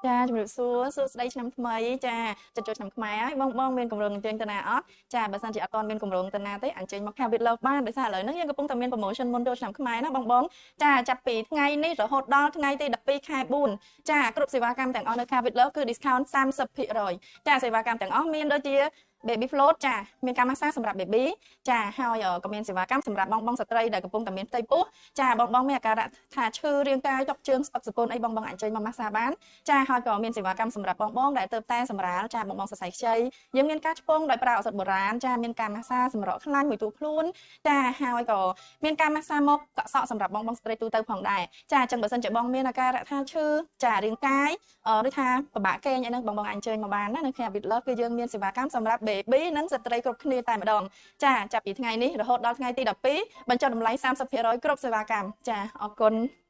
ចា ជំរាបសួរ សួស្តីឆ្នាំថ្មី។ ចា ចិត្តចូលឆ្នាំខ្មែរហើយ បងបងមានកម្រងអញ្ជើញទៅណាអត់? ចា បើសិនជាអត់ទាន់មានកម្រងទៅណាទេ អញ្ជើញមក Car with Love បាន ដោយសារឥឡូវហ្នឹងយើងកំពុងតែមាន promotion មុនចូលឆ្នាំខ្មែរណាបងបង។ ចា ចាប់ពីថ្ងៃនេះរហូតដល់ថ្ងៃទី12ខែ4 ចា គ្រប់សេវាកម្មទាំងអស់នៅ Car with Love គឺ discount 30%។ ចា សេវាកម្មទាំងអស់មានដូចជា baby float ចា មានការម៉ាស្សាសម្រាប់ baby ចា ហើយក៏មានសេវាកម្មសម្រាប់បងបងស្ត្រីដែលកំពុងតែមានផ្ទៃពោះ។ ចា បងបងមានអាការៈថាឈឺរាងកាយ ចុកជើង ស្ពឹកសពូនអី បងបងអាចអញ្ជើញមកម៉ាស្សាបាន។ ចា ហើយក៏មានសេវាកម្មសម្រាប់បងបងដែលទៅតែសម្រាល ចា បងបងសរសៃខ្ចី យើងមានការឆ្ពងដោយប្រើឱសថបុរាណ។ ចា មានការម៉ាស្សាសម្រក់ខ្លាញ់មួយទូខ្លួន ចា ហើយក៏មានការម៉ាស្សាមកកក់សក់សម្រាប់បងបងស្ត្រីទូទៅផងដែរ។ ចា អញ្ចឹងបើសិនជាបងមានអាការៈថាឈឺ ចា រាងកាយ ឬថាពិបាកគេងអីហ្នឹង បងបងអាចអញ្ជើញមកបានណា។ នៅ Care with Love គឺយើងមានសេវាកម្មសម្រាប់ baby និងស្ត្រីគ្រប់គ្នាតែម្ដង។ ចា ចាប់ពីថ្ងៃនេះរហូតដល់ថ្ងៃទី12 បញ្ចុះតម្លៃ30%គ្រប់សេវាកម្ម។ ចា អរគុណ។